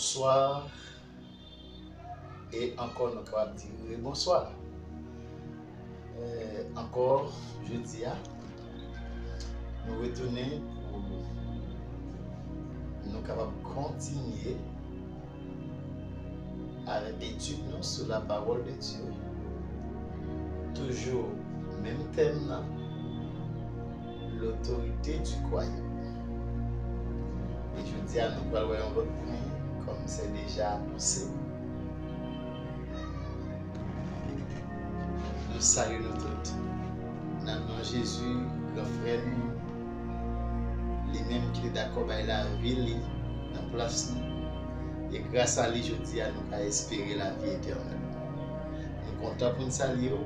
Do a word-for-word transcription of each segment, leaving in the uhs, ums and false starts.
Bonswa. E ankò, nou kapab di rebonswa. Eh, ankò, jodi a, nou retounen pou nou kapab kontinye avèk etid nou sou la parole de Dieu. Toujou menm tèm nan, l'autorité du croyant. E jodi a, nou pral wè yon lòt pwen, kòm se deja anonse. Nou salye nou tout. Nan non Jezi, gran frè nou, li menm ki te dakò bay lavi li nan plas nou. E gras a li, jodi a, nou ka espere lavi etènèl. Nou kontan pou n salye w,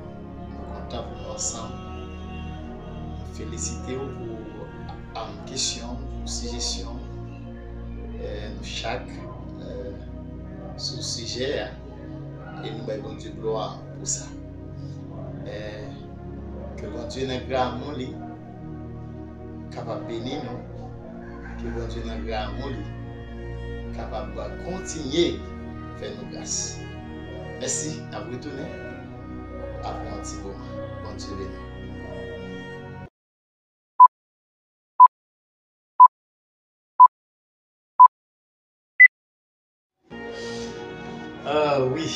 nou kontan pou nou ansanm. Nou felisite w pou, am, kesyon, pou sijesyon, eh, nou chak, eh, sou sijè a, e nou bay Bondye glwa pou sa. Eh, ke Bondye nan gramou li kapab beni nou, ke Bondye nan gramou li kapab kontinye fè nou gras. Mèsi, n ap retounen apre yon ti moman. Bondye beni. Ah wi.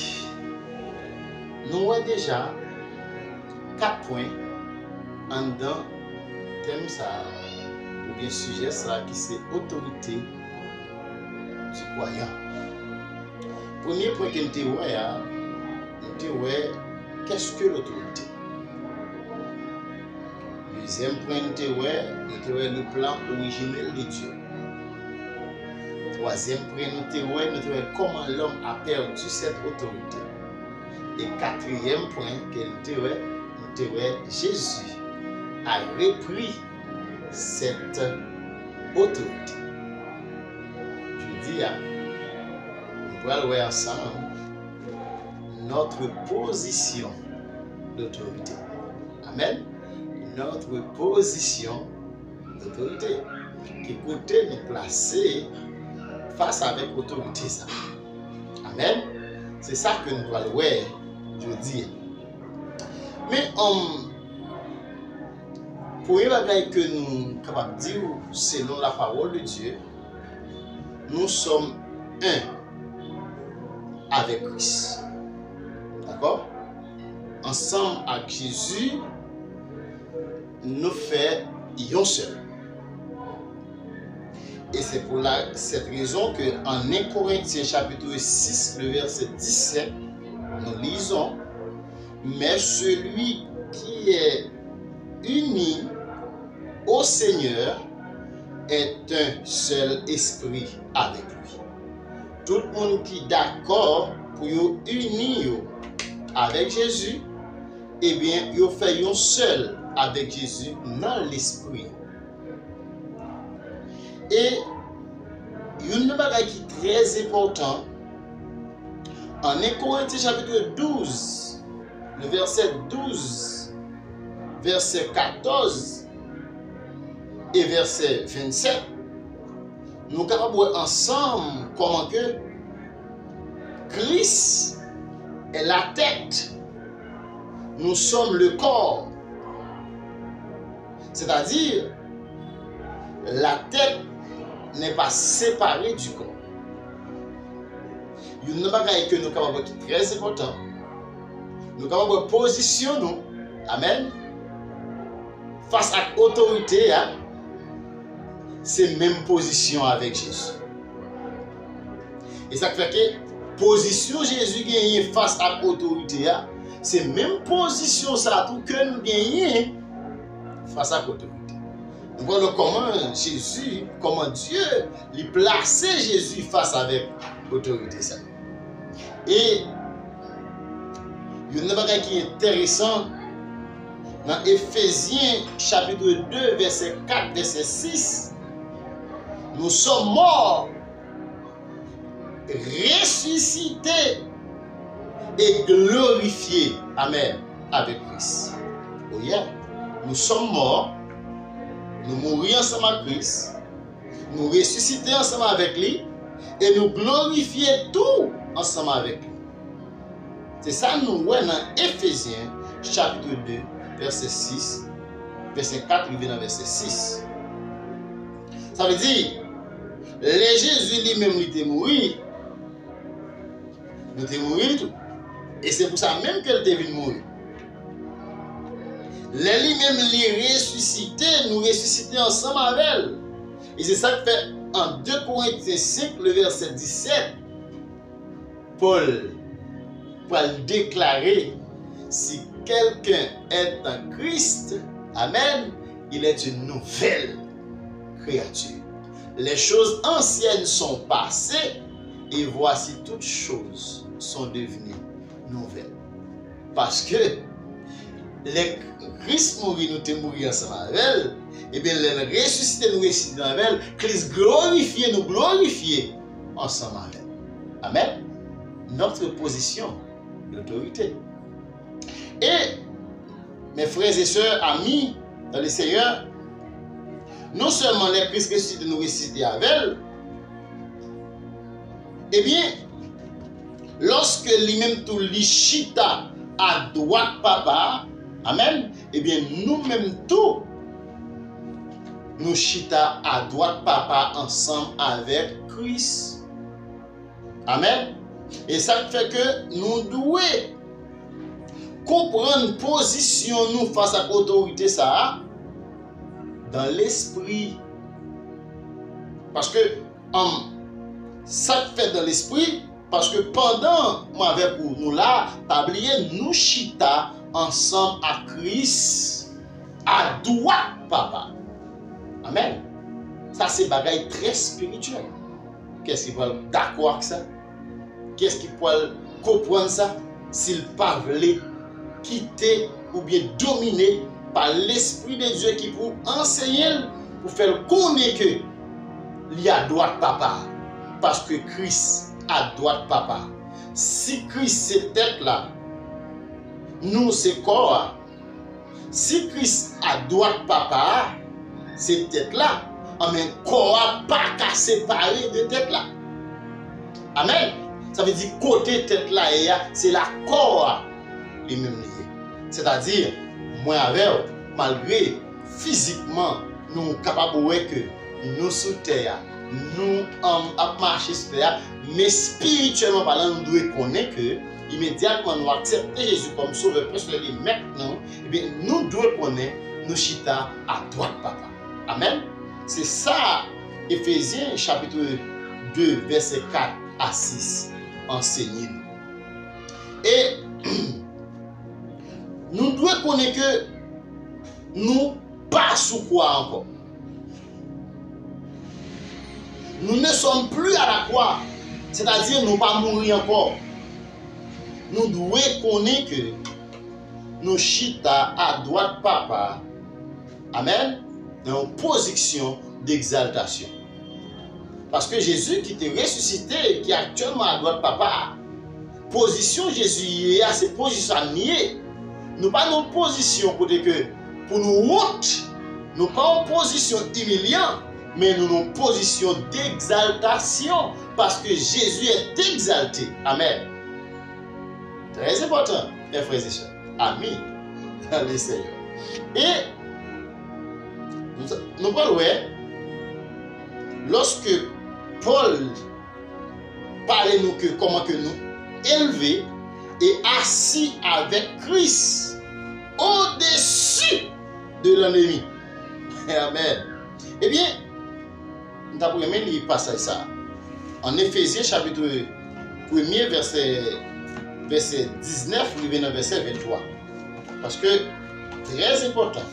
Nou wè deja kat pwen anndan tèm sa a, oubyen sijè sa a ki se otorite di kwayan. Premye pwen ke n te wè a, nou te wè, qu'est-ce que l'autorité? Dezyèm pwen nou te wè, nou te wè le plan originel de Dieu. Twazyèm pwen nou te wè, nou te wè comment l'homme a perdu cette autorité. E katriyèm pwen ke nou te wè, nou te wè Jésus a repris cette autorité. Jodi a, nou pral wè ansanm notre position d'autorité. Amen. Notre position d'autorité. Ki kote nou plase fas avèk otorite sa? Amen. Se sa ke nou pral wè jodi a. Men, um, premye bagay ke nou kapab di w, selon la parole de Dieu, nous sommes un avec Christ. Dakò? Ansanm ak Jezi, nou fè yon sèl. E se pou la, cette raison que en un Corinthiens chapitre six, le verset dix-sept, nous lisons, mais celui qui est uni au Seigneur est un seul esprit avec lui. Tout moun ki dakò pou yo ini yo avèk Jezi, ebyen, yo fè yon sèl avèk Jezi nan lespri. E youn nan bagay ki trè enpòtan, an en Korentyen chapit douz, le vèsè douz, vèsè katòz e vèsè vennsèt, nou kapab wè ansanm kòman ke Christ est la tête, nous sommes le corps. C'est-à-dire, la tête n'est pas séparée du corps. Youn nan bagay ke nou kapab wè ki trè enpòtan, nou kapab wè pozisyon nou, amèn, fas ak otorite a, se menm pozisyon avèk Jezi. E sa k fè ke pozisyon Jezi genyen fas ak otorite a, se menm pozisyon sa a tou ke nou genyen fas ak otorite. Nou pral wè kòman Jezi, kòman Dye, li plase Jezi fas avèk otorite sa. E youn nan bagay ki enteresan, nan Efezyen chapit de, vèsè kat, vèsè sis, nous sommes morts, ressuscités et glorifiés. Amen. Avec Christ. Oh yeah. Nous sommes morts. Nou mouri ansanm ak Kris. Nou resisite ansanm avèk li. e nou glorifye tou ansanm avèk li. Se sa nou wè nan Efezyen, chapit de, vèsè sis, vèsè kat rive nan vèsè sis. Sa vle di, lè Jezi li menm li te mouri, nou te mouri tou. E se pou sa menm ke l te vin mouri. Lè li menm li resisite, nou resisite ansanm avè l. E se sa k fè an de Korentyen senk, le vèsè disèt, Pòl pral deklare, si quelqu'un est en Christ, amen, il est une nouvelle créature. Les choses anciennes sont passées, et voici toutes choses sont devenues nouvelles. Paske lè Kris mouri, nou te mouri ansanm avè l, ebyen, lè l resisite, nou resisite avè l, Kris glorifye, nou glorifye ansanm avè l. Amen. Notre position d'autorité. Et, mes frères et sœurs, amis dans le Seigneur, non sèlman lè Kris resisite, nou resisite avè l, ebyen, lòske li menm tou li chita adwat Papa a, amen, ebyen, nou menm tou, nou chita adwat Papa ansanm avèk Kris. Amen. E sa k fè ke nou dwe konprann pozisyon nou fas ak otorite sa a dans l'esprit. Paske, um, sa k fèt dans l'esprit, paske pandan mwen avèk ou, nou la, pa bliye, nou chita ansanm ak Kris adwat Papa. Amen. Sa se bagay trè espirityèl. Kiyès ki pral dakò ak sa? Kiyès ki pral konprann sa? Si l pa vle kite oubyen domine pa Lespri de Dye ki pou ansenye l, pou fè l konnen ke li adwat Papa a, paske Kris adwat Papa a. Si Kris se tèt la, nou se kò a. Si Kris adwat Papa a, se tèt la, anben kò a pa ka separe de tèt la. Amen. Sa vle di kote tèt la ye a, se la kò a li menm li ye. Sètadi, mwen avè w, malgre fizikman nou kapab wè ke nou sou tè a, nou, um, ap mache sou tè a, men espirityèlman palan, nou dwe konnen ke imedyatman nou aksepte Jezi kòm Sovè pèsonèl e Mèt nou, ebyen, nou dwe konnen nou chita adwat Papa. Amen. Se sa Efezyen chapit de, vèsè kat a sis ansenye nou. E nou dwe konnen ke nou pa sou kwa ankò. Nous ne sommes plus à la croix, sètadi nou pa mouri ankò. Nou dwe konnen ke nou chita adwat Papa a. Amen. Nan yon pozisyon degzaltasyon. Paske Jezi ki te resisite, ki aktyèlman adwat Papa a, pozisyon Jezi ye a, se pozisyon sa n ye. Nou pa nan yon pozisyon kote ke pou nou wont, nou pa yon pozisyon imilyan, men nou nan yon pozisyon degzaltasyon, paske Jezi est exalté. Amen. Trè enpòtan, mes frères et sœurs, amis dans le Seigneur. E nou, nou pral wè, lòske Pòl pale nou ke kòman ke nou elve e asi avèk Kris odesi de lènmi. Amen. Ebyen, m t ap renmen li pasaj sa a. An Efezyen chapit premye, vèsè, vèsè diznèf rive nan vèsè venntwa. Paske, trè enpòtan.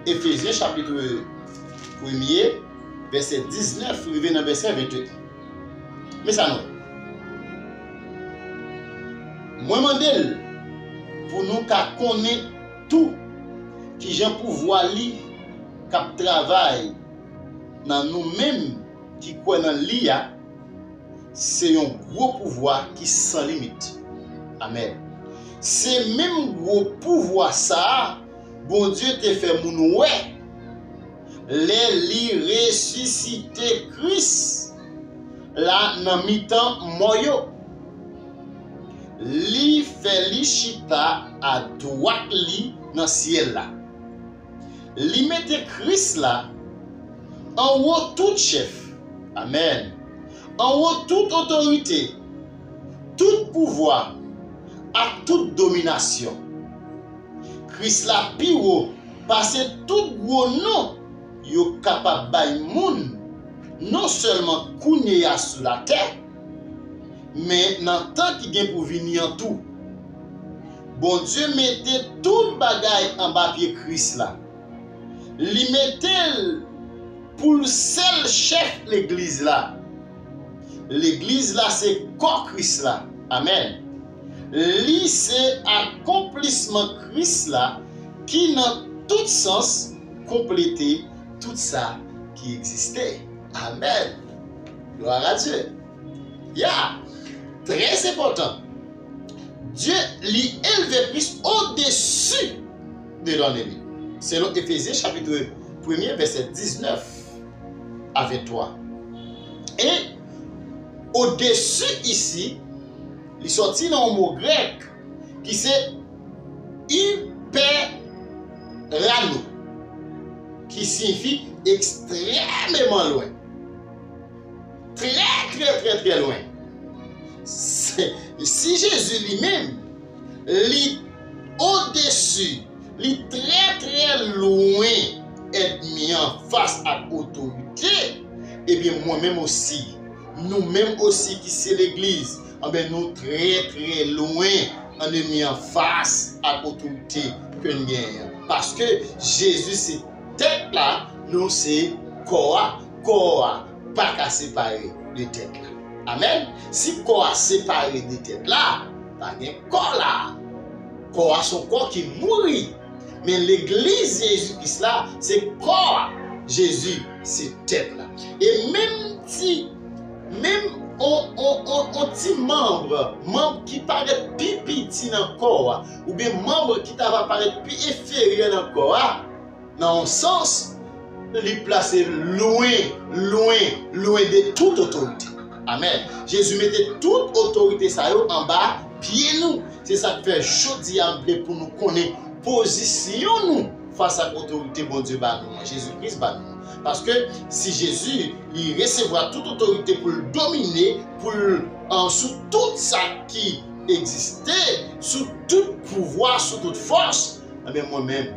Efezyen chapit premye, vèsè diznèf rive nan vèsè venteyen. Men sa nou. Mwen mande l pou nou ka konnen tou kijan pouvwa li k ap travay nan nou menm ki kwè nan li a, se yon gwo pouvwa ki san limit. Amen. Se menm gwo pouvwa sa a Bondye te fè moun wè lè li resisite Kris la nan mitan mò yo. Li fè li chita adwat li nan syèl la. Li mete Kris la anwo tout chèf, amèn, anwo tout otorite, tout pouvwa ak tout dominasyon. Kris la pi wo pase tout gwo non yo kapab bay moun, non sèlman kounye a sou latè, men nan tan ki gen pou vini an tou. Bondye mete tout bagay anba pye Kris la. Li mete l pou l sèl chèf legliz la. Legliz la se kò Kris la. Amèn. Li se akonplisman Kris la ki nan tout sans konplete tout sa ki egziste. Amèn. Glwa a Dye. Ya! Trè enpòtan. Dye li elve Kris odesi de lònemi. Selon Efezyen chapit premye, vèsè diznèf a venntwa. E odesi isi, li sòti nan yon mo grèk ki se hyperano, ki siyifi ekstrèmeman lwen. Trè, trè, trè, trè lwen. Se, si Jezi li menm, li odesi, li trè, trè lwen ènmi an fas ak otorite, ebyen, mwen menm osi, nou menm osi ki se legliz, anben, nou trè, trè lwen ènmi an fas ak otorite ke n genyen an. Paske Jezi se tèt la, nou se kò a. Kò a pa ka separe de tèt la. Amèn. Si kò a separe de tèt la, pa gen kò la. Kò a se yon kò ki mouri. Men legliz Jezi Kris la, se kò a. Jezi se tèt la. E menm ti, menm on, on, on, on ti manm, manm ki parèt pi piti nan kò a, oubyen manm ki ta va parèt pi enferyè nan kò a, nan yon sans, li plase lwen, lwen, lwen de tout otorite. Amèn. Jezi mete tout otorite sa yo anba pye nou. Se sa k fè jodi a m vle pou nou konnen pozisyon nou fas ak otorite Bondye ba nou an, Jezi Kris ba nou an. Paske si Jezi li resevwa tout otorite pou l domine, pou l, an, sou tout sa ki egziste, sou tout pouvwa, sou tout fòs, enben mwen menm,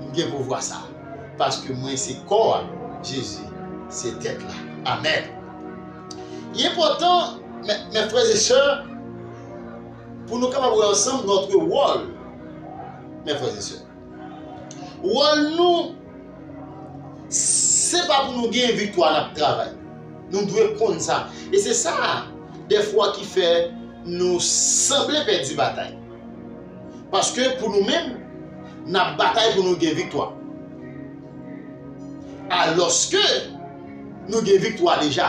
m gen pouvwa sa a. Paske mwen se kò a, Jezi se tèt la. Amèn. Li enpòtan, mes, mes frères et sœurs, pou nou kapab wè ansanm notre rôle, mes frères et sœurs. Wòl nou, se pa pou nou gen viktwa n ap travay. Nou dwe konn sa. E se sa, dèfwa, ki fè nou sanble pèdi batay. Paske pou nou menm, n ap batay pou nou gen viktwa. Alòske nou gen viktwa deja.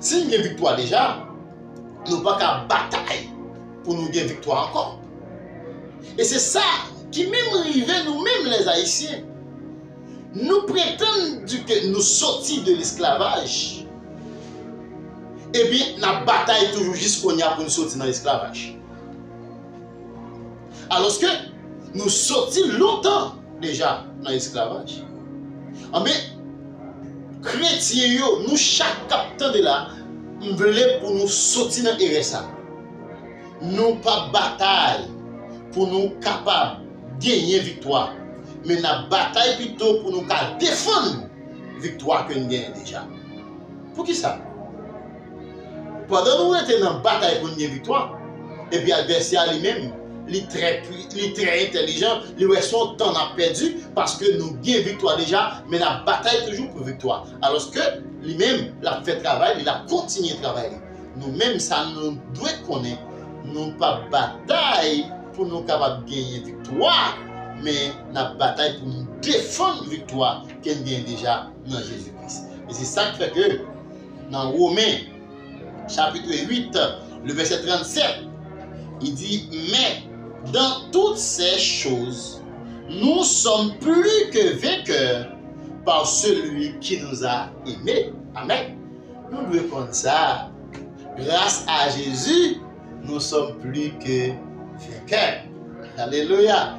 Si n gen viktwa deja, nou pa ka batay pou nou gen viktwa ankò. E se sa ki menm rive nou menm, lèzayisyen. Nou pretann di ke nou soti de lesklavaj, epi n ap batay toujou jis kounye a pou n soti nan esklavaj. Alòske nou soti lontan deja nan esklavaj. Anben, kretyen yo, nou chak k ap tande la, m vle pou nou soti nan erè sa. Nou p ap batay pou nou kapab genyen viktwa, men n ap batay pito pou nou ka defann viktwa ke n genyen deja. Poukisa? Pandan nou rete nan batay pou n gen viktwa, epi advèsè a li menm, li trè pwi-, li trè entèlijan, li wè se yon tan n ap pèdi, paske nou gen viktwa deja, men n ap batay toujou pou viktwa. Alòske li menm, l ap fè travay li, l ap kontinye travay li. Nou menm, sa nou dwe konnen, nou p ap batay pou nou kapab genyen viktwa, men n ap batay pou nou defann viktwa ke n genyen deja nan Jezi Kris. E se sa k fè ke nan Women, chapit uit, le vèsè trannsèt, li di, mais dans toutes ces choses, nous sommes plus que vainqueurs par celui qui nous a aimés. Amèn. Nou dwe konn sa. Grâce à Jésus, nous sommes plus que vainqueurs. Alelouya.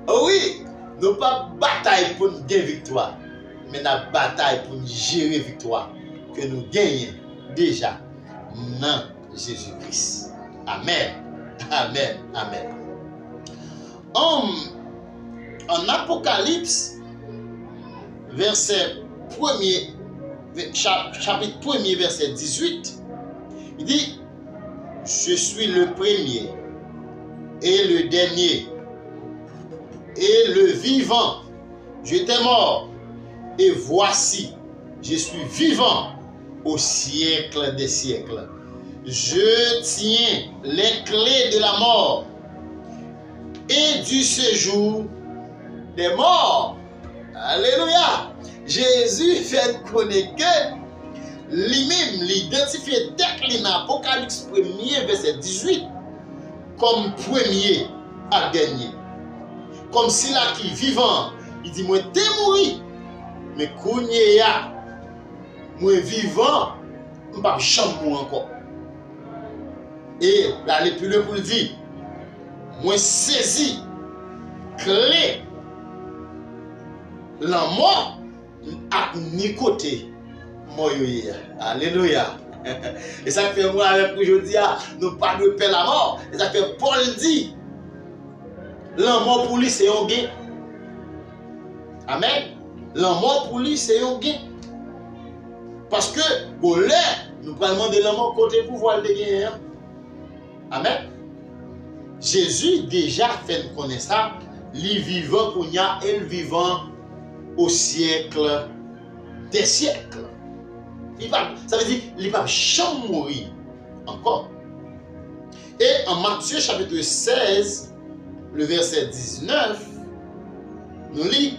Wi, nou p ap batay pou n gen viktwa, men n ap batay pou n jere viktwa ke nou genyen deja nan Jezi Kris. Amèn. Amèn. Amèn. An, an Apokalips, vèsè premye, chap, chapit premye, vèsè dizuit, li di, Je suis le premier et le dernier et le vivant. J'étais mort, et voici, je suis vivant au siècle des siècles. Je tiens les clés de la mort et du séjour des morts. Alelouya! Jezi fè n konnen ke li menm, li idantifye tèt li nan Apokalips premye, vèsè dizuit, kòm premye ak dènye. Kòm sila ki vivan, li di, mwen te mouri, men kounye a, mwen vivan, m p ap janm mouri ankò. E l ale pi lwen pou l di, mwen sezi kle lanmò ak ni kote mò yo ye a. Alelouya! E sa k fè mwen avèk ou jodi a, nou pa dwe pè lamò. E sa k fè Pòl di, lanmò pou li se yon gen. Amèn. Lanmò pou li se yon gen. Paske, bon, lè nou pral mande lanmò kote pouvwa l te genyen an. Amèn. Jezi deja fè n konnen sa, li vivan kounye a e l vivan au siècle des siècles. Li pa, sa vle di, li p ap janm mouri ankò. E an Matye chapit sèz, le vèsè diznèf, nou li,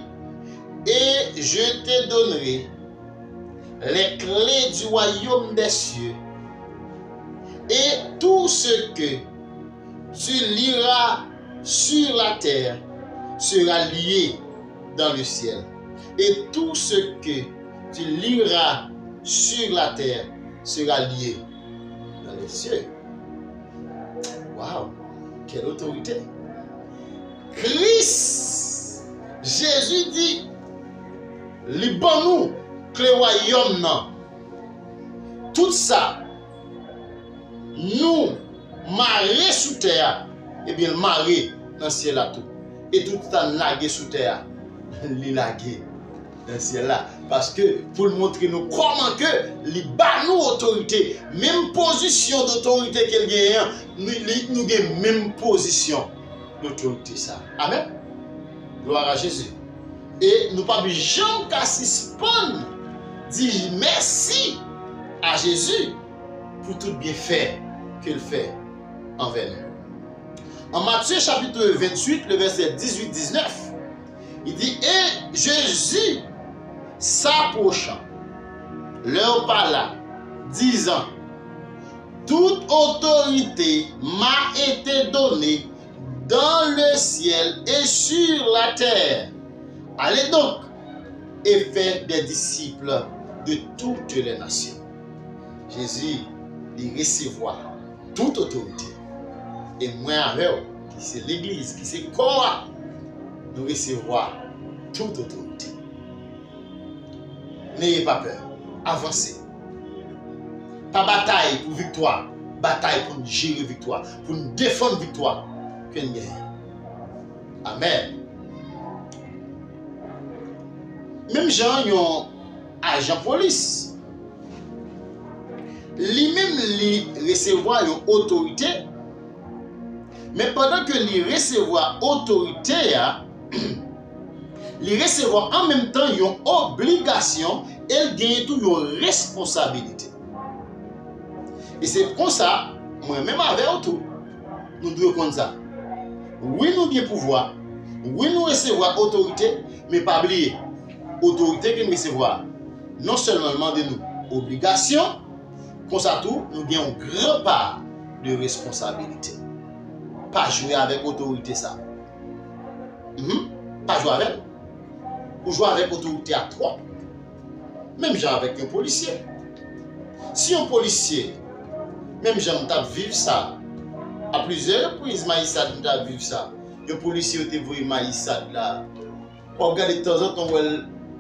Et je te donnerai les clés du royaume des cieux, et tout ce que tu lieras sur la terre sera lié dans le ciel, et tout ce que tu lieras sur la terre sera lié dans les cieux. Wow! Quelle autorité! Kris, Jezi di, li ban nou kle wayòm nan. Tout sa nou mare sou tè a, ebyen, l mare nan syèl la tou. E tout sa n lage sou tè a, li lage nan syèl la. Paske pou l montre nou kòman ke li ba nou otorite, menm pozisyon dotorite ke l genyen an, nou, li, nou gen menm pozisyon dotorite sa. Amèn. Glwa a Jezi. E nou p ap janm ka sispann di mèsi a Jezi pou tout byenfè ke l fè anvè nou. An Matye chapit venntuit, le vèsè dizuit, diznèf, li di, Et Jésus, s'approchant, leur parla, disant, Toute autorité m'a été donnée dans le ciel et sur la terre. Allez donc et faites des disciples de toutes les nations. Jezi, li resevwa tout otorite. E mwen avè w, ki se legliz, ki se kò a, nou resevwa tout otorite. N'ayez pas peur. Avanse. Pa batay pou viktwa. Batay pou n jere viktwa. Pou n defann viktwa ke n genyen. Amèn. Menm jan yon ajan polis, li menm li resevwa yon otorite, men pandan ke li resevwa otorite a, li resevwa an menm tan yon obligasyon e l genyen tou yon responsabilite. E se konsa, mwen menm avè w tou, nou dwe konn sa. Wi, nou gen pouvwa. Wi, nou resevwa otorite, men pa bliye, otorite ke n resevwa a, non sèlman l mande nou obligasyon, konsa tou, nou gen yon gran pa de responsabilite. Pa jwe avèk otorite sa. Mhm. Pa jwe avè l. Ou jwe avèk otorite a twòp. Menm jan avèk yon polisye. Si yon polisye, menm jan m t ap viv sa, a plizyè repriz Mayisad m t ap viv sa, yon polisye yo te voye Mayisad la, w ap gade tanzantan w wè l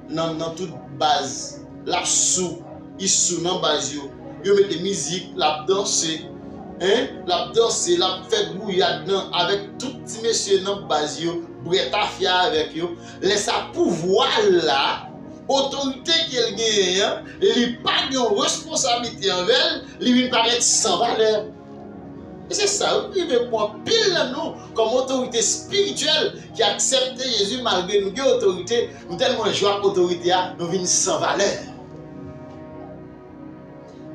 nan, nan tout baz, l ap sou, li sou nan baz yo, yo mete mizik, l ap danse, en, l ap danse, l ap fè gouyad nan, avèk tout ti mesye nan baz yo, bwè tafya avèk yo. Lè sa pouvwa l la, otorite ke l genyen an, li pa gen yon responsablite anvè l, li vin parèt san valè. E se sa wi ki rive pou anpil nan nou kòm otorite espirityèl ki aksepte Jezi malgre nou gen otorite, nou tèlman jwe ak otorite a, nou vin san valè.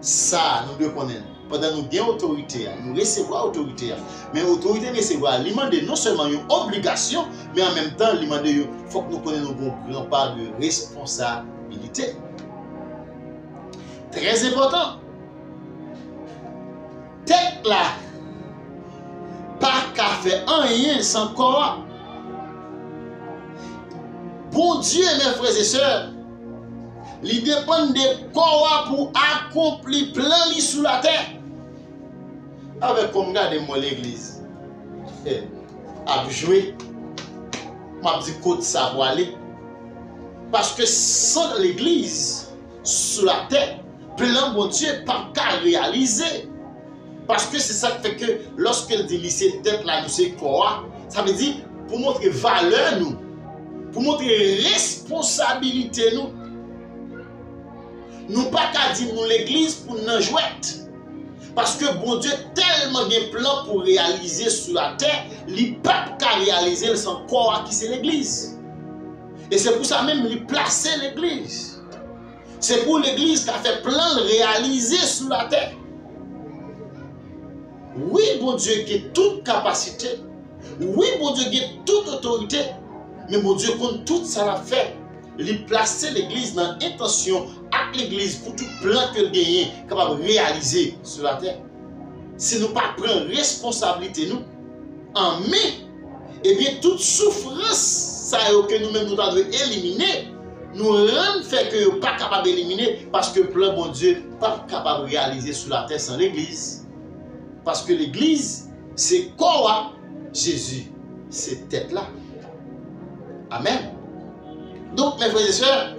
Sa nou dwe konnen, pandan nou gen otorite a, nou resevwa otorite a. Men otorite n resevwa a, li mande non sèlman yon obligasyon, men an menm tan, li mande yo, fòk nou konnen nou gen yon gran pa de responsabilite. Trè enpòtan. Tèt la pa ka fè anyen san kò a. Bondye, mes frères et sœurs, li depann de kò a pou akonpli plan li sou latè. Avèk kò m gade m wè legliz eh, ap jwe. M ap di kot sa pwale. Paske san legliz sou latè, plan Bondye p ap ka reyalize. Paske se sa k fè ke lòske l di li se tèt la, nou se kò a, sa vle di pou montre valè nou, pou montre responsabilite nou. Nou pa ka di nou legliz pou n nan jwèt. Paske Bondye tèlman gen plan pou reyalize sou latè, li p ap ka reyalize l san kò a ki se legliz. E se pou sa menm li plase legliz. Se pou legliz ka fè plan l reyalize sou latè. Wi, Bondye gen tout kapasite. Wi, Bondye gen tout otorite. Men Bondye konn tout sa l ap fè. Li plase legliz nan entansyon ak legliz pou tout plan ke l genyen kapab reyalize sou latè. Si nou pa pran responsablite nou an men, ebyen, tout soufrans sa yo ke nou menm nou ta dwe elimine, nou rann fè ke yo pa kapab elimine, paske plan Bondye p ap kapab reyalize sou latè san legliz. Paske legliz se kò a, Jezi se tèt la. Amèn. Donk, mes frères et sœurs,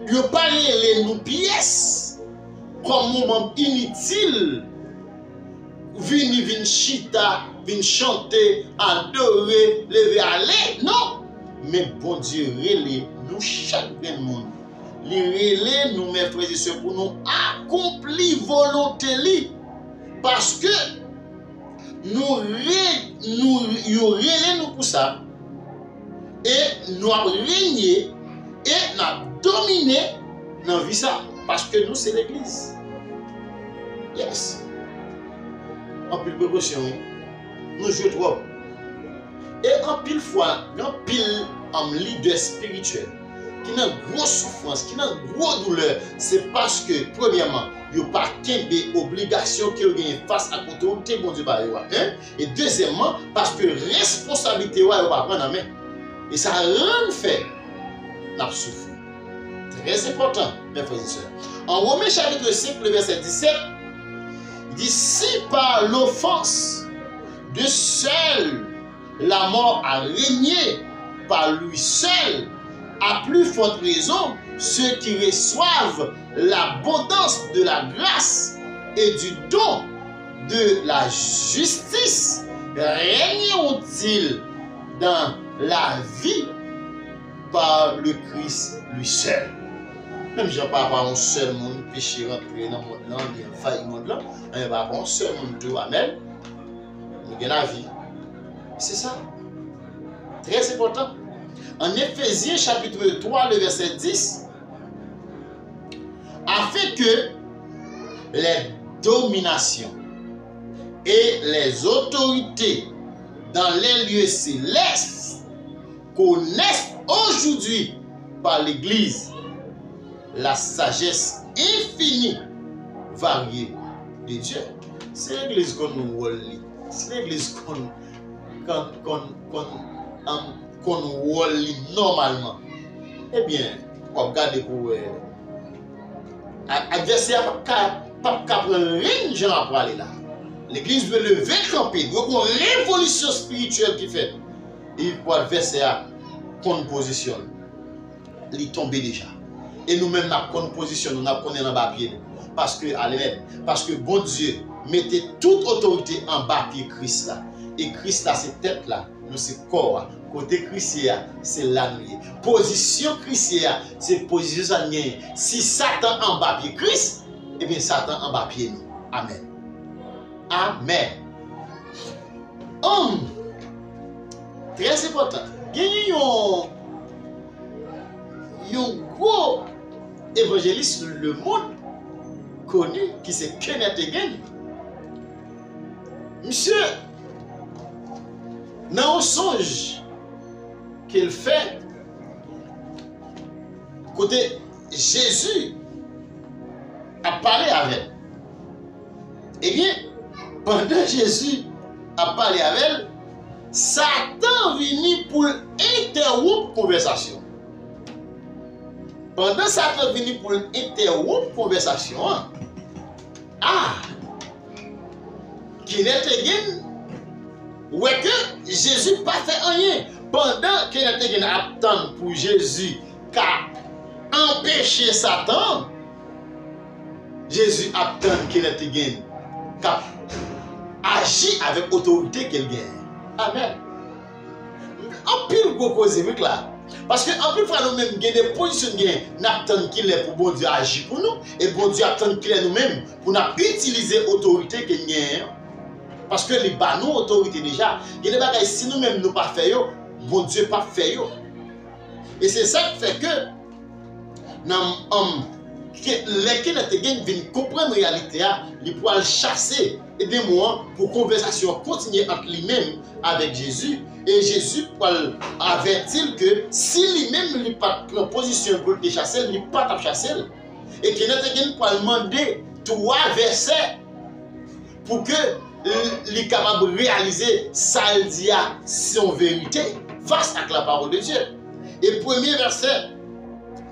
yo pa rele nou pyès kòm yon manm initil, vini, vin chita, vin chante, adore, leve ale. Non! Men Bondye rele nou chak grenn moun. Li rele nou, mes frères et sœurs, pou nou akonpli volonte li. Paske nou re, nou, yo rele nou pou sa. E nou ap renye e n ap domine nan vi sa. Paske nou se legliz. Yes. Anpil prekosyon, wi. Nou jwe twòp. E anpil fwa, gen anpil, um, lidè espirityèl ki nan gwo soufrans, ki nan gwo doulè, se paske, premyèman, yo pa kenbe obligasyon ke yo genyen fas ak otorite Bondye ba yo a. En. E dezyèmman, paske responsablite yo a yo pa pran nan men. E sa rann fè n ap soufri. Trè enpòtan, mes frères et sœurs. En Romains chapitre cinq, le verset dix-sept, il dit, si par l'offense de seul la mort a régné, par lui seul, à plus forte raison, ceux qui reçoivent l'abondance de la grâce et du don de la justice régneront-ils dans la vie par le Christ lui seul. Menm jan pa pa yon sèl moun peche rantre nan mond lan, li anvayi mond lan, men pa pa yon sèl moun tou, amèn, nou gen lavi. Se sa. Trè enpòtan. En Éphésiens chapitre trois, le verset dix, afin que les dominations et les autorités dans les lieux célestes connaissent aujourd'hui par l'Église la sagesse infinie, variée de Dieu. Si legliz konn wòl li, si legliz konn, konn, konn, konn, um, konn wòl li nòmalman, ebyen, w ap gade pou wè A- Advèsè a p ap ka, p ap ka pran rèn jan l ap prale la. Legliz dwe leve kanpe, dwe gen yon revolisyon espirityèl ki fèt. E pou advèsè a konn pozisyon l. Li tonbe deja. E nou menm n ap konn pozisyon nou, n ap konnen l anba pye nou. Paske, alemen, paske Bondye mete tout otorite anba pye Kris la. E Kris la se tèt la, nou se kò a. Kote Kris ye a, se la nou ye. Pozisyon Kris ye a, se pozisyon sa n genyen. Si Satan anba pye Kris, ebyen Satan anba pye nou. Amèn. Amèn. Hum, trè enpòtan. Genyen yon, yon gwo evanjelis lemonn koni ki se Kenneth Hagin. Misye, nan yon sonj ke l fè, kote Jezi ap pale avè l. Ebyen, pandan Jezi ap pale avè l, Satan vini pou l entèwonp konvèsasyon. Pandan Satan vini pou l entèwonp konvèsasyon an, a, Kenneth Hagin wè ke Jezi pa fè anyen. Pandan Kenneth Hagin ap tann pou Jezi ka anpeche Satan, Jezi ap tann Kenneth Hagin k ap aji avèk otorite ke l genyen. Amèn. Anpil gwo koze wi k la. Paske anpil fwa nou menm gen de pozisyon n genyen, n ap tann kilè pou Bondye aji pou nou, e Bondye ap tann kilè nou menm pou n ap itilize otorite ke n genyen an. Paske li ba nou otorite deja. Gen de bagay, si nou menm nou pa fè yo, Bondye p ap fè yo. E se sa k fè ke nan, anm, ke, lè Kenneth Hagin vin konprann reyalite a, li pral chase demon an pou konvèsasyon an kontinye ant li menm avèk Jezi. E Jezi pral avèti l ke si li menm li pa t pran pozisyon pou l te chase l, li pa t ap chase l. E Kenneth Hagin pral mande twa vèsè pou ke li kapab reyalize sa l di a se yon verite fas ak la parole de Dieu. E premye vèsè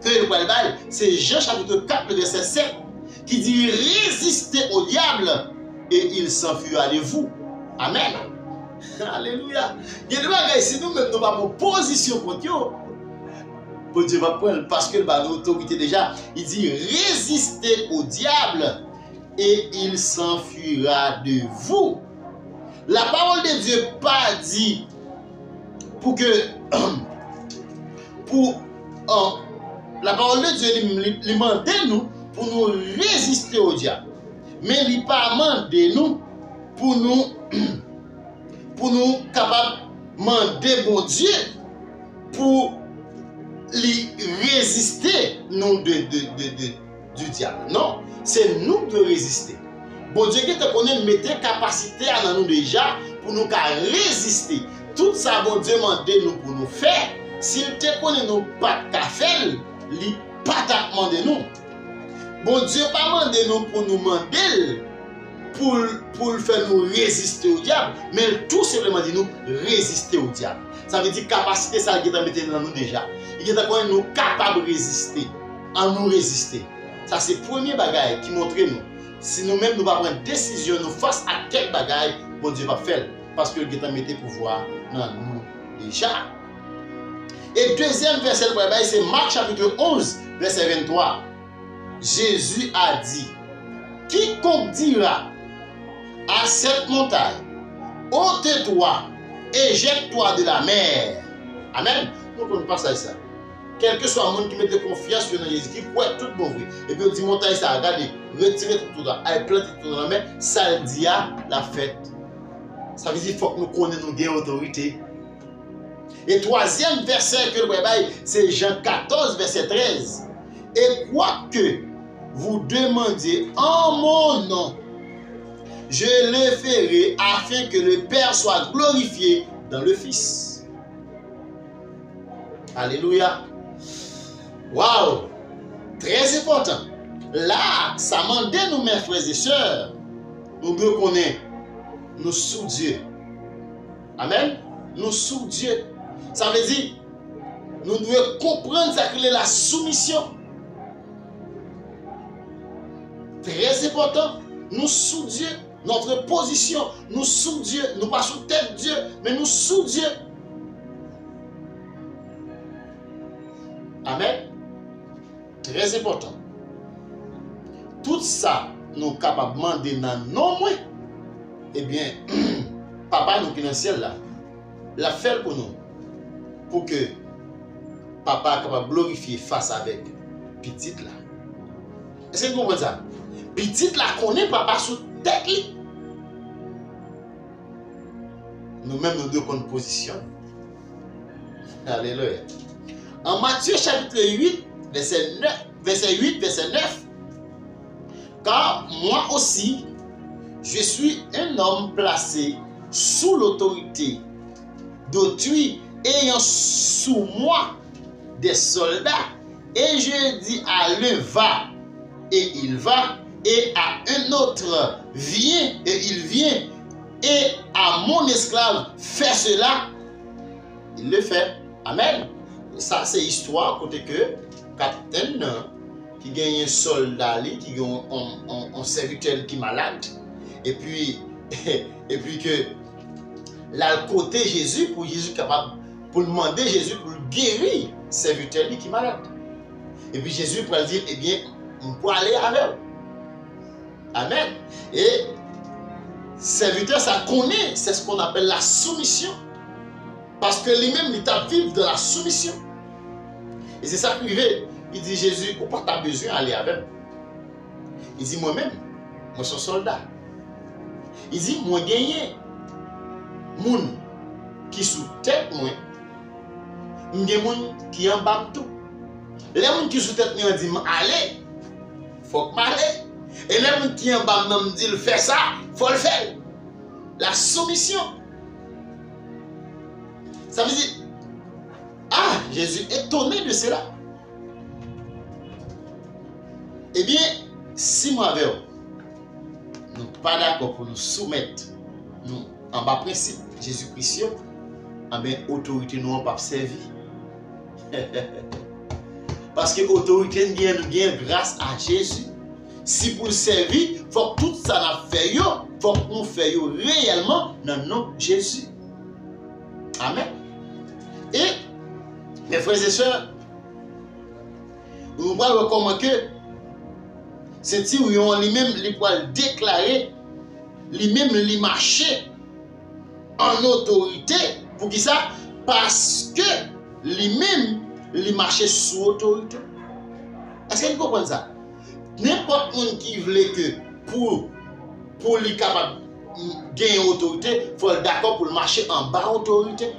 ke l pral bay, se Jan chapit kat, vèsè sèt, ki di, résistez au diable et il s'enfuira de vous. Amèn. Alelouya. Gen de bagay, si nou menm nou pa pran pozisyon kont yo, Bondye p ap pran l, paske l ba nou otorite deja. Li di, résistez au diable et il s'enfuira de vous. La parole de Dieu pa di pou ke, pou, euh, la parole de Dieu li, li, li mande nou pou nou reziste o dyab. Men li pa mande nou pou nou, pou nou kapab mande Bondye pou li reziste nou de, de, de, de, du diable. Non, se nou k dwe reziste. Bondye gentan konnen l mete kapasite a nan nou deja pou nou ka reziste. Tout sa Bondye mande nou pou nou fè, si l te konnen nou pa t ka fè l, li pa t ap mande nou. Bondye pa mande nou pou nou mande l pou l, pou l fè nou reziste o dyab, men l tou senpleman di nou reziste o dyab. Sa vle di kapasite sa l gentan mete nan nou deja. Li gentan konnen nou kapab reziste. Ann nou reziste. Sa se premye bagay ki montre nou, si nou menm nou pa pran desizyon nou fas ak kèk bagay, Bondye p ap fè l, paske l gentan mete pouvwa nan nou deja. E dezyèm vèsè l pral bay se Mak chapit onz, vèsè venntwa. Jésus a dit, quiconque dira à cette montagne, ôte-toi et jette-toi de la mer. Amèn. Nou konn pasaj sa. Kèlkeswa moun ki mete konfyans yo nan Jezi, ki kwè tout bon vre, epi yo di montay sa a, gade, retire tout ou la, al plante tout ou nan lanmè, sa l di a, l ap fèt. Sa vle di fòk nou konnen nou gen otorite. E twazyèm vèsè ke l pral bay, se Jan katòz, vèsè trèz. Et quoi que vous demandiez en mon nom, je le ferai afin que le Père soit glorifié dans le Fils. Alelouya. Waw! Trè enpòtan. La, sa mande nou, mes frères et sœurs, nou dwe konnen nou sou Dye. Amèn. Nou sou Dye. Sa vle di, nou dwe konprann sa ki rele la soumisyon. Très important, nous sous Dieu, notre position, nous sous Dieu, nous pas sous tête Dieu, mais nous sous Dieu. Amen. Très important. Tout sa nou kapab mande nan non mwen, ebyen, Papa nou ki nan syèl la, l ap fè l pou nou, pou ke Papa a kapab glorifye fas avèk Pitit la. Èske nou konprann sa? Pitit la konnen Papa sou tèt li. Nou menm, nou dwe konn pozisyon nou. Alelouya. An Matye chapit uit, vèsè nèf, vèsè uit, vèsè nèf, Car moi aussi, je suis un homme placé sous l'autorité d'autrui, ayant sous moi des soldats, et je dis à l'un, va, et il va, et à un autre, viens, et il vient, et à mon esclave, fais cela, il le fait. Amen. Sa se istwa kote ke kaptenn nan ki genyen sòlda li, ki gen yon, yon, yon, yon sèvitè li ki malad, epi, epi ke l al kote Jezi pou Jezi kapab, pou l mande Jezi pou l geri sèvitè li ki malad. Epi Jezi pral di, ebyen, m prale avè w. Amen. E sèvitè sa konnen, c'est ce qu'on appelle la soumission. Paske li menm, li t ap viv dans la soumission. E se sa k rive. Li di Jezi, ou pa ta bezwen ale avè m. Li di, mwen menm, mwen se yon sòlda. Li di, mwen genyen moun ki sou tèt mwen, m gen moun ki anba m tou. Lè moun ki sou tèt mwen an di m ale, fòk m ale. E lè moun ki anba m nan m di l fè sa, fò l fè l. La soumission. Sa vle di, ah, Jésus étonné de cela. Ebyen, si mwen avè w, nou pa dakò pou nou soumèt nou anba prensip Jezi Kris yo, anben, otorite nou an p ap sèvi. Paske otorite n gen, nou gen gras a Jezi. Si pou l sèvi, fòk tout sa n ap fè yo, fòk nou fè yo reyèlman nan non Jezi. Amen. E, mes frères et sœurs, nou pral wè kòman ke sentiriyon an li menm, li pral deklare, li menm, li mache an otorite. Poukisa? Paske li menm, li mache sou otorite. Èske n konprann sa? Nenpòt moun ki vle ke pou, pou li kapab genyen otorite, fò l dakò pou l mache anba otorite.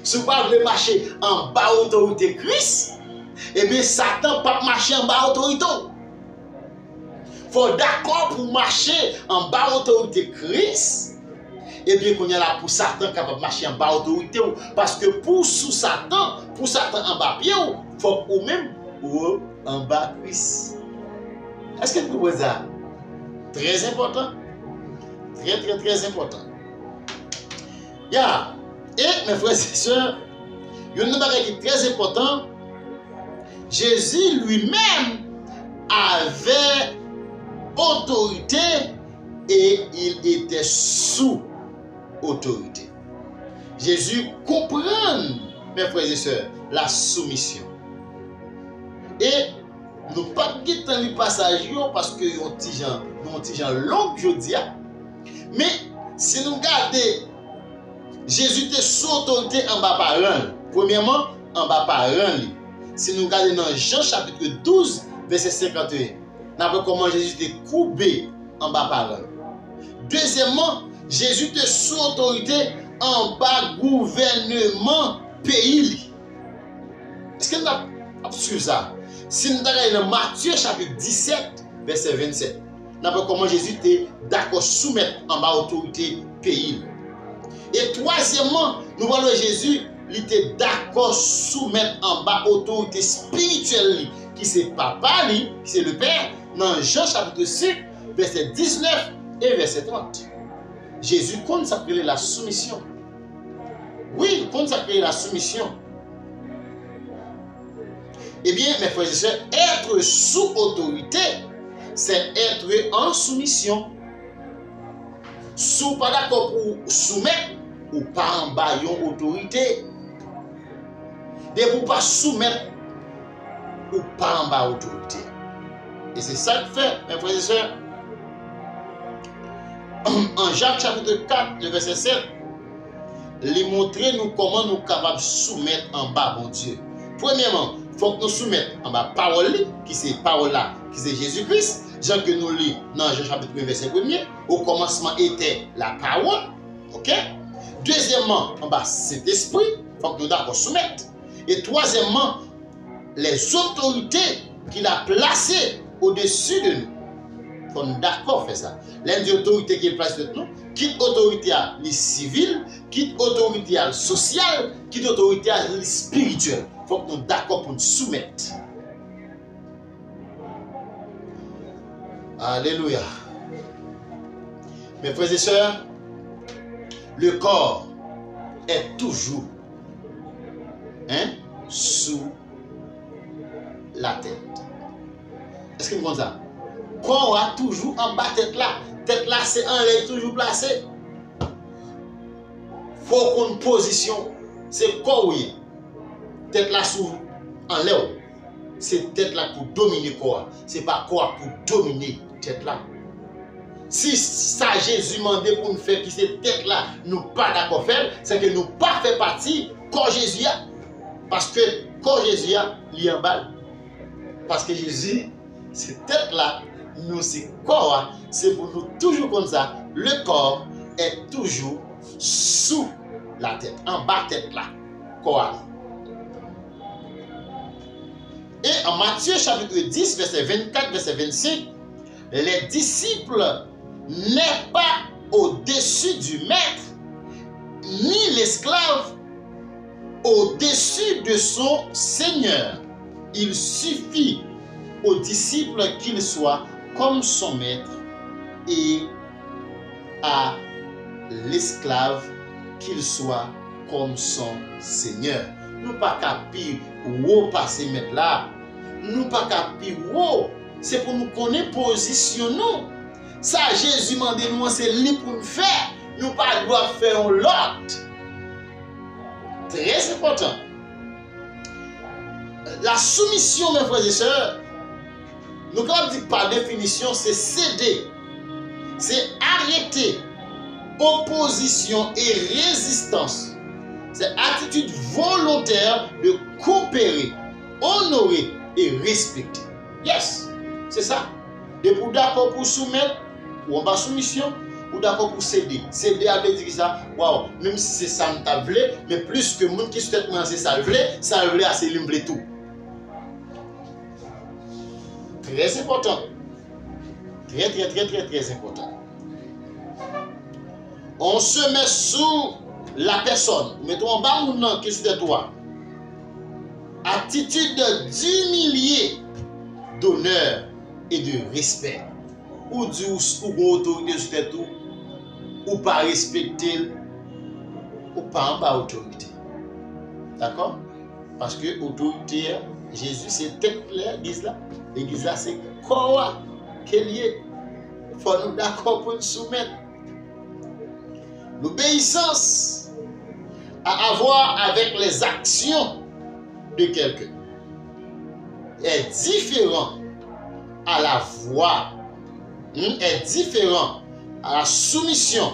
Si w pa vle mache anba otorite Kris, ebyen, Satan p ap mache anba otorite w. Fò w dakò pou w mache anba otorite Kris. Ebyen, kounye a la, pou Satan kapab mache anba otorite w, paske pou w sou Satan, pou Satan anba pye w, fòk ou menm ou anba Kris. Èske n konprann sa? Trè enpòtan. Trè, trè, trè enpòtan. Ya. E, mes frères et sœurs, youn nan bagay ki trè enpòtan, Jésus lui-même avait autorité et il était sous autorité. Jezi konprann, mes frères et sœurs, la soumission. E nou p ap gentan li pasaj yo paske yon ti jan, nou yon ti jan long jodi a. Men, si nou gade, Jezi te sou otorite anba paran l. Premyèman, anba paran li. Si nou gade nan Jan chapit douz, vèsè senkanteyen, n ap wè kòman Jezi te koube anba paran l. Dezyèmman, Jezi te sou otorite anba gouvèneman peyi li. Èske n ap, ap swiv sa? Si n ta gade nan Matye chapit disèt, vèsè vennsèt, n ap wè kòman Jezi te dakò soumèt anba otorite peyi l. E twazyèmman, nou pral wè Jezi, li te dakò soumèt anba otorite espirityèl li, ki se Papa li, ki se Lepè, nan Jan chapit senk, vèsè diznèf e vèsè trant. Jezi konn sa k rele la soumisyon. Wi, l konn sa k rele la soumisyon. Eh bien, mes frères et sœurs, être sous autorité, c'est être en soumission. Si w pa dakò pou w soumèt, ou pa anba yon otorite. Depi w pa soumèt, ou pa anba otorite. E se sa k fè, mes frères et sœurs, an Jak chapit kat, le vèsè sèt, li montre nou kòman nou kapab soumèt anba Bondye. Premyèman, fòk nou soumèt anba pawòl li, ki se pawòl la, ki se Jezi Kris, jan ke nou li nan Jan chapit premye, vèsè premye, au commencement était la parole. Oke? Dezyèmman, anba Sentespri, fòk nou dakò soumèt. E twazyèmman, les autorités qu'il a placées au-dessus de nous. Fò n dakò fè sa. Lè n di otorite ki plase tèt nou, kit otorite a li sivil, kit otorite a l sosyal, kit otorite a li espirityèl. Fòk nou dakò pou n soumèt. Alelouya. Mes frères et sœurs, le corps est toujours, hein, sous la tête. Èske nou konn sa? Kò a toujou anba tèt la. Tèt la se anlè l toujou plase. Fò w konn pozisyon w. Se kò w ye. Tèt la sou anlè w. Se tèt la k pou domine kò a. Se pa kò a k pou domine tèt la. Si sa Jezi mande pou n fè ki se tèt la, nou pa dakò fè l, se ke nou pa fè pati kò Jezi a. Paske kò Jezi a, li anba l. Paske Jezi se tèt la, nou se kò a. Se pou nou toujou konn sa, le corps est toujours sous la tête, anba tèt la, kò a. E an Matye chapit dis, vèsè vennkat, vèsè vennsenk, les disciples n'est pas au-dessus du maître, ni l'esclave au-dessus de son seigneur. Il suffit au disciple qu'il soit comme son maître et à l'esclave qu'il soit comme son seigneur. Nou pa ka pi wo pase mèt la. Nou pa ka pi wo. Se pou nou konnen pozisyon nou. Sa Jezi mande nou an, se li pou n fè. Nou pa dwe ap fè yon lòt. Trè enpòtan. La soumission, mes frères et sœurs, nou kapab di pa definisyon, se sede, se arete opozisyon e rezistans. Se atitid volontè de coopérer, honorer et respecter. Yes, se sa. Depi w dakò pou w soumèt, ou anba soumisyon, ou dakò pou w sede. Sede a vle di kisa? Waw, menm si se sa m t ap vle, men plis ke moun ki sou tèt mwen an se sa l vle, sa l vle a se li m vle tou. Trè enpòtan. Trè, trè, trè, trè, trè enpòtan. On se met sous la personne. Ou mete w anba moun nan ki sou tèt ou a. Attitude d'humilié, d'honneur et de respect. Ou di ou, ou gon otorite sou tèt ou, ou pa respekte l, ou pa anba otorite. Dakò? Paske otorite a, Jezi se tèt legliz la. Legliz la se kò a ke l ye. Fò nou dakò pou n soumèt. L'obéissance a à voir avec les actions de quelqu'un est différent à la voix, hmm, est différent à la soumission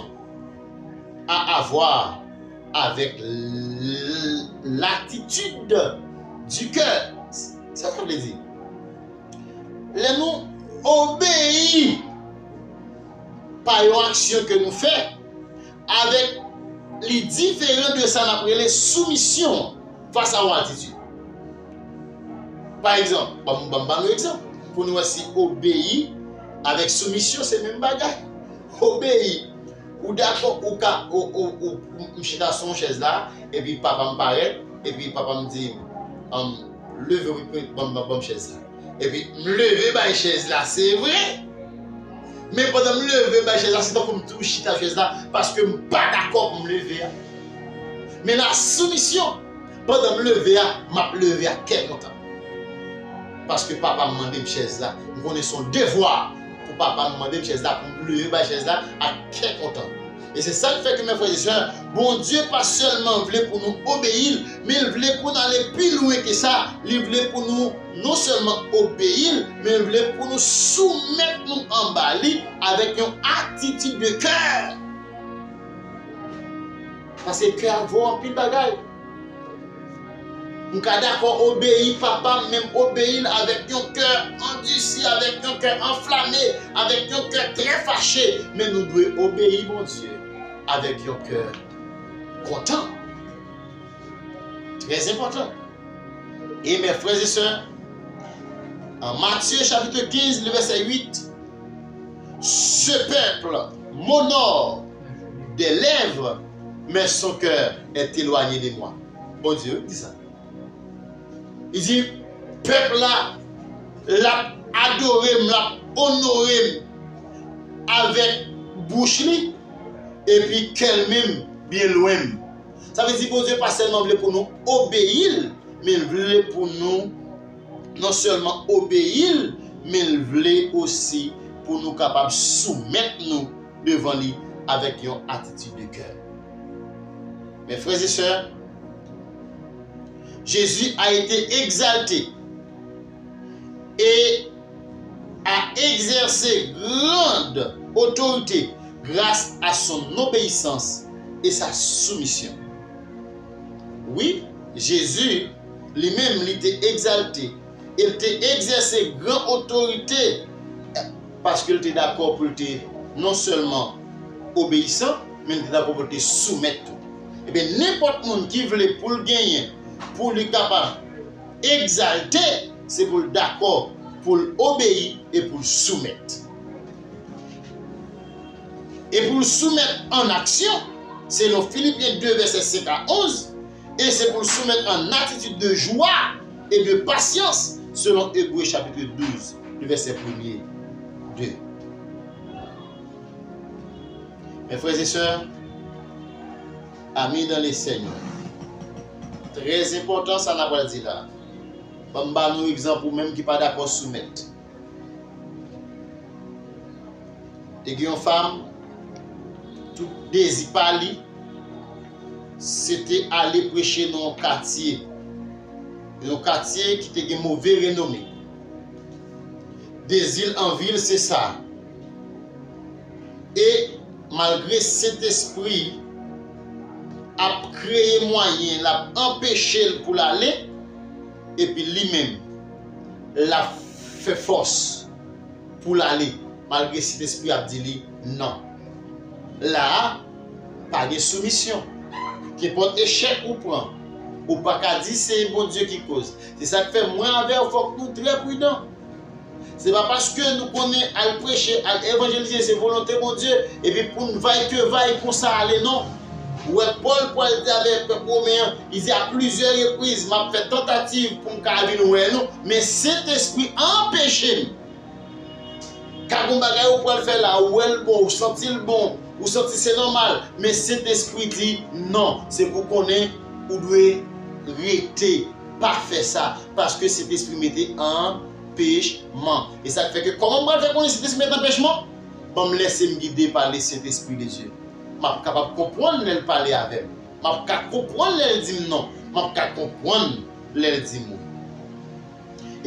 à avoir avec l-, l'attitude du cœur. Sa sa vle di? Lè nou obeyi pa yon aksyon ke nou fè, avèk li diferan de sa n ap rele soumisyon fas a yon atitid. Pa egzanp, ban m, ban m ba nou egzanp, pou nou wè si obeyi avèk soumisyon se menm bagay. Obeyi, ou dakò, ou ka, ou, ou, ou, m chita sou yon chèz la, epi papa m parèt, epi papa m di, um, leve wi, ban m, ban m chèz la. Epi m leve bay chèz la, se vre. Men pandan m leve bay chèz la, se tankou m tou chita chèz la, paske m pa dakò pou m leve a. Men la soumisyon, pandan m leve a, m ap leve ak kè kontan. Paske papa m mande m chèz la. M konnen se yon devwa pou papa m mande m chèz la, pou m leve bay chèz la ak kè kontan. E se sa k fè ke, mè frè e sè, Bondye pa sèlman vle pou nou obeyi l, men l vle pou n ale pi lwen ke sa. Li vle pou nou non sèlman obeyi l, men l vle pou nou soumèt nou anba li avèk yon atitid de kè. Paske kè a vo anpil bagay. M ka dakò obeyi papa m, men m obeyi l avèk yon kè andisi, avèk yon kè anflame, avèk yon kè trè fache. Men nou dwe obeyi Bondye avèk yon kè kontan. Trè enpòtan. E mè frè e sè, an Matye chapit kenz, le vèsè uit, ce peuple m'honore des lèvres, mais son cœur est éloigné de moi. Bondye wi ki di sa. Li di, pèp la, l ap adore m, l ap onore m avèk bouch li, epi kè l menm byen lwen m. Sa vle di Bondye pa sèlman vle pou nou obeyi l, men l vle pou nou non sèlman obeyi l, men l vle osi pou nou kapab soumèt nou devan li avèk yon atitid de kè. Mes frères et sœurs, Jésus a été exalté et a exercé grande autorité grâce à son obéissance et sa soumission. Wi, Jezi, li menm, li te egzalte e l te egzèse gran otorite paske l te dakò pou l te non sèlman obeyisan, men l te dakò pou l te soumèt tou. Ebyen, nenpòt moun ki vle pou l genyen, pou li kapab egzalte, se pou l dakò pou l obeyi e pou l soumèt. E pou l soumèt an aksyon, selon Filipyen de, vèsè senk a onz, e se pou l soumèt an atitid de jwa e de pasyans, selon Ebre chapit douz, vèsè premye, de. Mes frères et sœurs, amis dans le Seigneur, trè enpòtan sa n ap pral di la. Ban m ba nou egzanp ou menm ki pa dakò soumèt. Te gen yon fanm, tout dezi pa li, se te ale preche nan yon katye, yon katye ki te gen move renome. Dezi l, anvi l, se sa. E malgre Sentespri ap kreye mwayen, l ap anpeche l pou l ale, epi li menm, l ap fè fòs pou l ale, malgre Sentespri ap di li non. La a, pa gen soumisyon. Kenpòt echèk ou pran, ou pa ka di se Bondye ki koz. Se sa k fè mwen avè w, fòk nou trè pridan. Se pa paske nou konnen al preche, al evanjelize, se volonte Bondye, epi pou n vay ke vay konsa ale, non. Ou wè Pòl pral di avèk pèp women an, li di, a plizyè repriz, m ap fè tantativ pou m ka vin wè nou, men Sentespri anpeche m. Ka gon bagay ou pral fè la, ou wè l bon, ou santi l bon, ou santi se nòmal, men Sentespri di, non, se pou konnen ou dwe rete, pa fè sa, paske Sentespri mete anpechman. E sa k fè ke kòman m pral fè konnen Sentespri mete anpechman? Ban m lèse m gide pa Lesentespri de Dye. M ap kapab konprann lè l pale avè m. M ap ka konprann lè l di m non. M ap ka konprann lè l di m wi.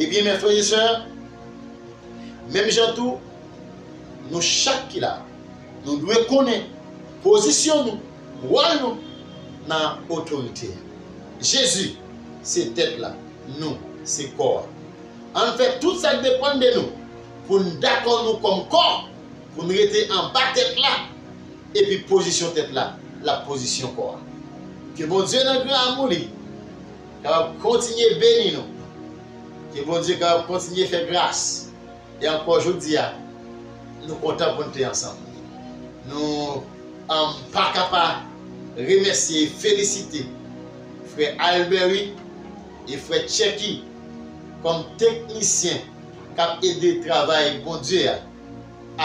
Ebyen, mes frères et sœurs, menm jan tou, nou chak ki la, nou dwe konnen pozisyon nou, wòl nou nan otorite a. Jezi se tèt la, nou se kò a. Ann fè tout sa k depann de nou pou n dakò nou kòm kò, pou n rete anba tèt la, epi pozisyon tèt la, l ap pozisyon kò a. Ke Bondye nan gran amou li kapab kontinye beni nou. Ke Bondye kapab kontinye fè gras. E ankò jodi a, nou kontan pou n te ansanm. Nou, um, pa ka pa remèsye e felisite frè Alberry e frè Tchèki kòm teknisyen k ap ede travay Bondye a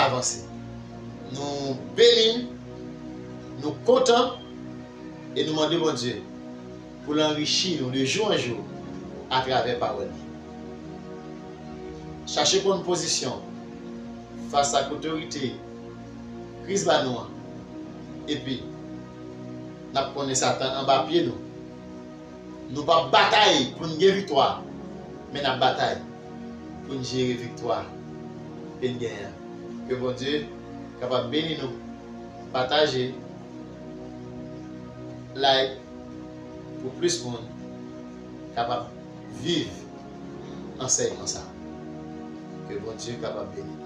avanse. Nou beni, nou kontan, e nou mande Bondye pou l anrichi nou de jou an jou atravè pawòl li. Chache konn pozisyon fas ak otorite Kris ba nou an. Epi, n ap konnen Satan anba pye nou. Nou p ap batay pou n gen viktwa, men n ap batay pou n jere viktwa ke n genyen an. Ke Bondye kapab beni nou. Pataje, like, pou plis moun kapab viv ansèyman sa. Ke Bondye kapab beni.